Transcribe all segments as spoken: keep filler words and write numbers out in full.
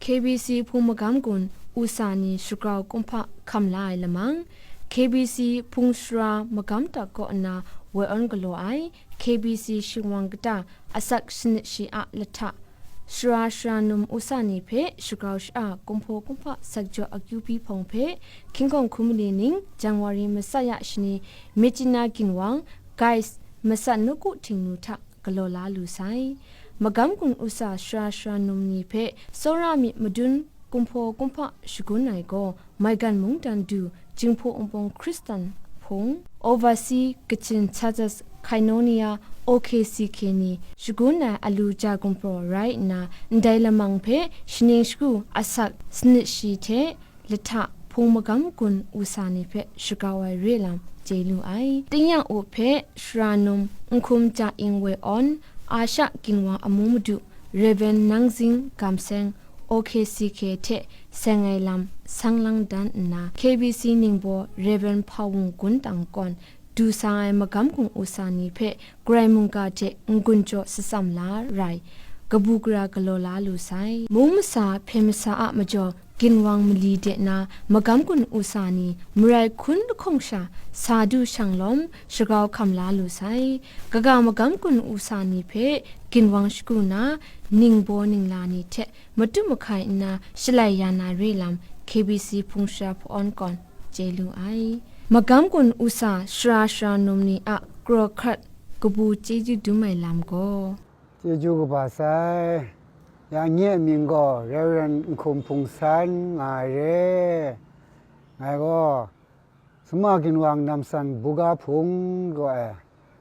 K B C Hpung Magam Gun U Sa ni Shagrau Kumhpa Hkam La Ai Lamang, K B C Hpung Sara Magam Tak kaw nna woi awn galaw ai, K B C Shingwang Kata Asak Sanit Shi a Lahta, Sara Sara Num U Sa ni hpe Shagrau Sha-a Kumhpaw Kumhpa Sakjaw Akyu Byi Hpawng hpe Hkying Hkawng Hkun Mali ning Janwari Masat Ya Shani Myitkyina Ginwang, Gais, Masat Nawku Htingnu hta galaw la lu sai. Magam Gun U Sa Sara Sara Num ni hpe tsawra myit madun kumhpaw kumhpa shagun ai gaw, maigan mungdan du Jinghpaw Wunpawng Hkristan Hpung, Oversea Kachin Churches Koinonia, O K C K ni shagun ai alu ja gumhpraw rai nna, ndai lamang hpe shaning shagu asak sanit shi hte lahta Hpung Magam Gun U Sa ni hpe shagrau ai re lam chye lu ai. Tingnyang-up hpe Sara Num Nhkum Ja Ing Woi Awn, Asha Ginwang Amu Madu, Rev. Nangzing Gam Seng, O K C K hte seng ai lam sang lang dan nna, K B C Ningbaw Rev. Hpa Wung Gun Tang kawn du sa ai Magam Gun U Sa ni hpe Karai mungga hte n-gun jaw shatsam la rai, kabu gara galaw la lu sai. Mung masa hpyen masa a majaw ginwang mali de na Magam Gun U Sa ni marai hkun lahkawng sha sa du shang lawm, shagrau hkam la lu sai. Kaga Magam Gun U Sa ni hpe ginwang shagu na, ningbaw ningla ni hte matu mahkai nna shalai ya na re lam, K B C Hpung Sara Hpa-awn kawn chye lu ai. Magam Gun U Sa Sara Sara Num ni a kraw hkrat kabu chyeju dum ai lam gaw, chyeju kaba sai, ya nye mying gaw Rev. Nhkum Hpung San nga ai re. Ngai gaw Suma Ginwang Namsan Buga Hpung gaw ai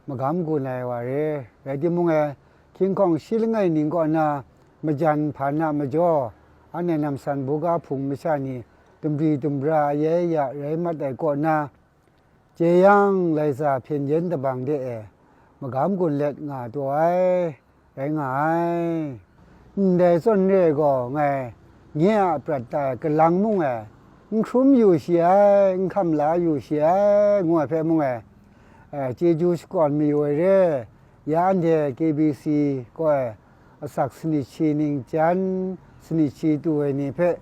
Magam Gun ai wa re. Rai timung e, hkying hkawng shi langai ning kaw na majan hpan a majaw, anhte Namsan Buga Hpung masha ni dumri dumra aye ya rai mat ai kaw na, jeyang laisa hpyen yen dabang de e Magam Gun let nga taw ai, rai nga ai. Ndai zawn re gaw ngai nye a prat tai galang mung e, n hkrum yu shi ai, n hkam la yu shi ai, ngu ai hpe mung e, eh, chyeju shakawn mayu ai re, ya anhte K B C gaw e, asak sanit shi ning jan, sanit shi tu ai ni hpe,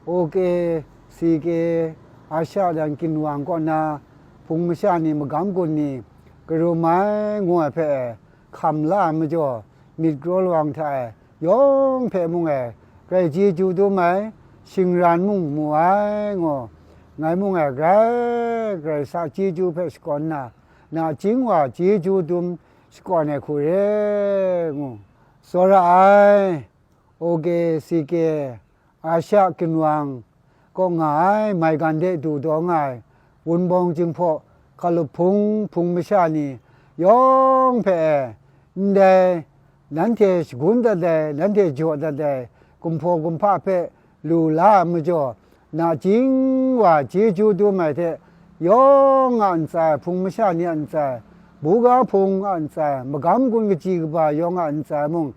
O K C K, Asha dan ginwang kaw na, Hpung masha ni Magam Gun ni, karum ai, ngu ai hpe, hkam la ai majaw, myit kraw lawang hta e yawng hpe mung e, grai chyeju dum ai, shingran mung mu ai, ngu, ngai mung e, grai, grai sa chyeju hpe shakawn nna, nachying wa chyeju dum shakawn ai hku re, ngu, tsawra ai. O K C K, Asha ginwang kaw nga ai, maigan de du taw nga ai, Wunbawng Jinghpaw, Hkalup Hpung, Hpung masha ni yawng hpe e, ndai nanhte shagun dat ai, nanhte jaw dat ai, gumhpaw gumhpa hpe lu la ai majaw, nachying wa chyeju dum ai hte, yawng a ntsa e, Hpung masha ni a ntsa e, Buga Hpung a ntsa e, Magam Gun kaji kaba yawng a ntsa e mung,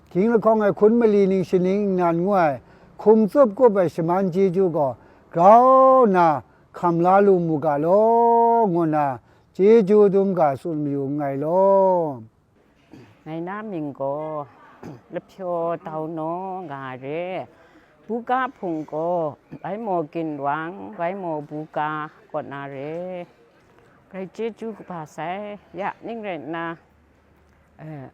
hkying lahkawng e hkun mali ning shaning nnan ngu ai, hkum tsup kup ai shaman chyeju gaw grau nna hkam la lu mu ga law, ngu nna chyeju dum ga tsun mayu nngai law. Ngai na mying gaw Lahpyaw Daunaw nga re, Buga Hpung gaw Waimaw Ginwang, Waimaw Buga kaw na re. Grai chyeju kaba sai, ya ning rai nna, eh,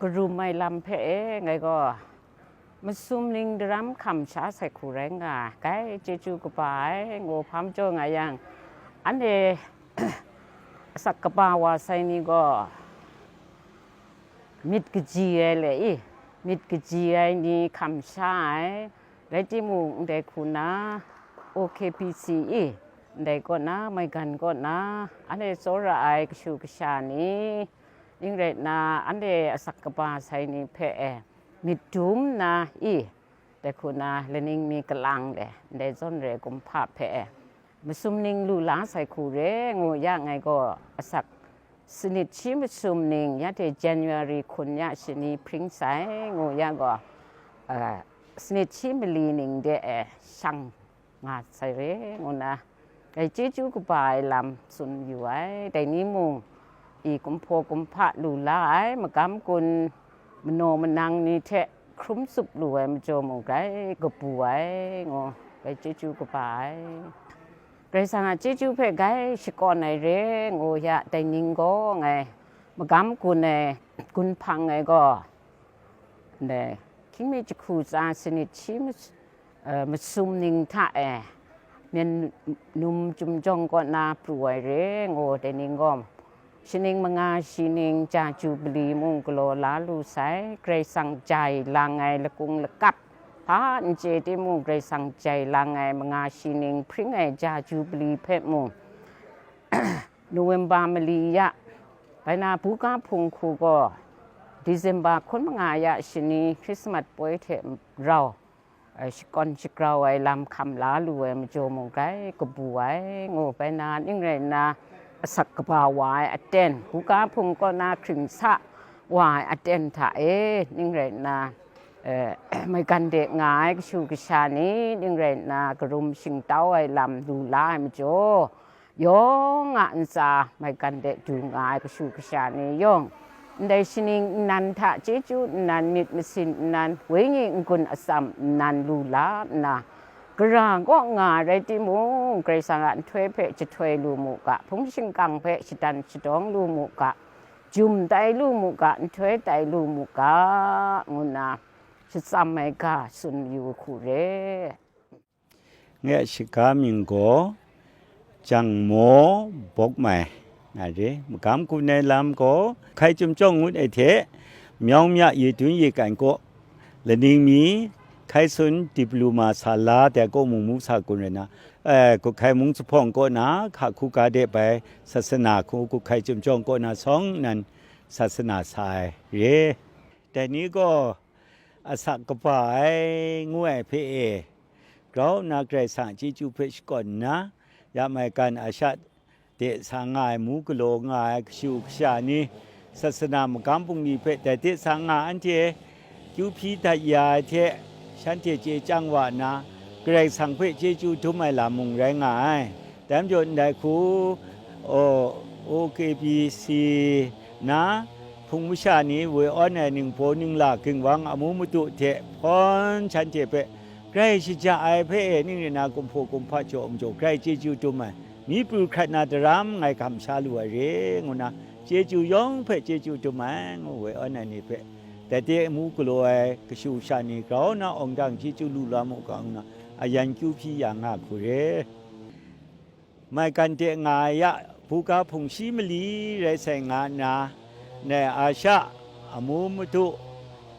karum ai lam hpe e, ngai gaw masum ning daram hkam sha sai hku rai nga ai, grai chyeju kaba ai, ngu hpa majaw nga yang, anhte asak kaba wa sai ni gaw myit kaji ai le i, myit kaji ai ni hkam sha ai, rai timung, ndai hku na, O K P C i, ndai kaw na, maigan kaw na, anhte tsawra ai kashu kasha ni, ning rai nna, anhte asak kaba sai ni hpe e, myit dum nna i, dai hku na, laning mi kalang le, ndai zawn re kumhpa hpe e, masum ning lu la sai hku re, ngu ya ngai gaw, asak sanit shi masum ning, ya hte January hkun ya shani hpring sai, ngu ya gaw, a, sanit shi mali ning de e shang nga sai re, ngu nna, dai chyeju kaba ai lam tsun yu ai. Dai ni mung, i kumhpaw kumhpa lu la ai, Magam Gun manaw manang ni hte hkrum tsup lu ai majaw mung grai kabu ai, ngu, grai chyeju kaba ai. Karai Kasang a chyeju hpe grai shakawn ai re, ngu ya, dai ning gaw ngai magam gun ai, gun hpang ai gaw, ndai hkying mi jahku tsa sanit shi mas-, eh, masum ning hta e, myen num chyum jawng kaw na pru ai re, ngu, dai ning gaw, shaning manga shi ning ja jubili mung galaw la lu sai, Karai Kasang jai lang ai lakung lakap, hpa n chye timung, Karai Kasang jai lang ai manga shi ning hpring ai ja jubili hpe mung, November mali ya, bai na buga hpung hku gaw, December hkun manga ya shani Christmas poi hte rau, eh, shakawn shagrau ai lam hkam la lu ai majaw mung grai kabu ai, ngu, bai na ning rai nna, asak kaba wa ai aten, buga hpung kaw na hkring sa wa ai aten hta e, ning rai nna, eh, maigan de nga ai kashu kasha ni, ning rai nna, karum shingtau ai lam lu la ai majaw, yawng a ntsa maigan de du nga ai kashu kasha ni yawng, ndai shaning nnan hta chyeju nnan, myit masin nnan, wenyi n-gun atsam nnan lu la nna, gara kaw nga ai rai timung, Karai Kasang a nhtoi hpe jahtoi lu mu ga, hpung shingkang hpe shadan shadawng lu mu ga, jum tai lu mu ga, nhtoi tai lu mu ga, ngu nna shatsam ai ga tsun yu hku re. Nge shaga mying gaw Jangmaw Bawk Mai, nga re, magam gun ai lam gaw Hkai Chyum Chyawng ngut ai hte, Myawng Mya Ye Dun Ye Kan kaw, laning mi, Hkai Sun Diploma sa la dai kaw mung mu sa kun rai na, eh, Guhkai Mung Zuphpawng kaw na hka hku ga de bai sasana hku Guhkai Chyum Chyawng kaw na sawng nnan sasana sa ai re. Dai ni gaw asak kaba ai ngu ai hpe e, grau nna Karai Kasang a chyeju hpe shakawn nna, ya maigan a sha de sa nga ai, mu galaw nga ai kashu kasha ni, sasana magam bungli hpe dai de sa nga anhte kyu hpyi dat ya ai hte, shanhte chye chyang wa nna, Karai Kasang hpe chyeju dum ai lam mung rai nga ai. Dai majaw ndai hku, o, O K B C na hpung masha ni woi awn ai ningbaw ningla, ginwang amu madu hte hpawn shanhte hpe grai shaja ai hpe e, ning rai nna kumhpaw kumhpa jaw majaw grai chyeju dum ai, mi pru hkrat na daram ngai hkam sha lu ai re, ngu nna chyeju yawng hpe chyeju dum ai, ngu woi awn ai ni hpe, dai de mu galaw ai kashu kasha ni grau nna awng dang chyeju lu la mu ga, ngu nna ayan kyu hpyi ya nga hku re. Maigan de nga ai ya, buga hpung shi mali rai sai nga nna, ndai a sha, amu madu,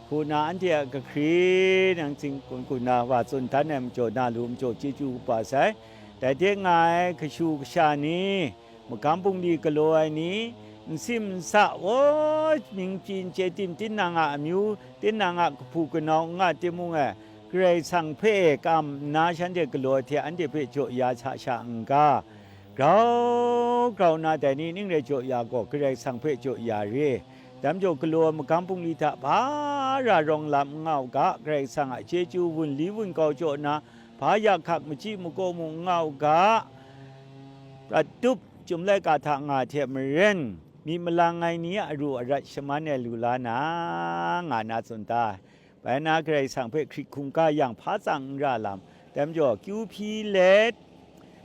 hku na anhte a kahkri nang zing kun kun na wa tsun dan ai majaw na lu majaw chyeju kaba sai. Dai de nga ai kashu kasha ni, magam bungli galaw ai ni, nsim nsa, o, mying pyi n chye tim, tinang a amyu, tinang a kahpu kanau n nga timung e, Karai Kasang hpe kam nna shanhte galaw ai hte anhte hpe jaw ya sa sha n ga, grau grau nna dai ni ning rai jaw ya gaw, Karai Kasang hpe jaw ya re. Dai majaw galaw ai magam bungli hta hpa ra rawng lam n nga u ga, Karai Kasang a chyeju wunli wungkau jaw nna, hpa yak hkak machyi makaw mung n nga u ga, prat tup, chyum laika hta nga hte maren, myi malang ai ni a aru arat shaman ai lu la na, nga na tsun ta ai. Bai na Karai Kasang hpe hkrit hkungga yang hpa tsang n ra lam, dai majaw kyu hpyi let,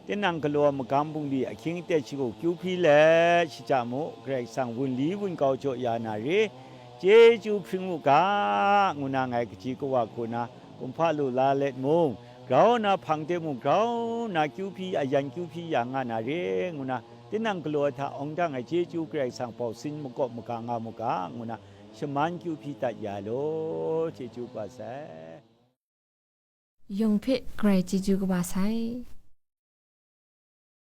tinang galaw ai magam bungli ahkying aten shagu kyu hpyi let shaja mu, Karai Kasang wunli wungkau jaw ya na re, chyeju hpring u ga, ngu na ngai kaji kawa hku na kumhpa lu la let mung, grau nna hpang de mung, grau nna kyu hpyi, ayan kyu hpyi ya nga na re, ngu na, tinang galaw ai hta awng dang ai chyeju Karai Kasang bau sin makawp maga nga mu ga, ngu na, shaman kyu hpyi dat ya ai law, chyeju kaba sai. Yawng hpe grai chyeju kaba sai.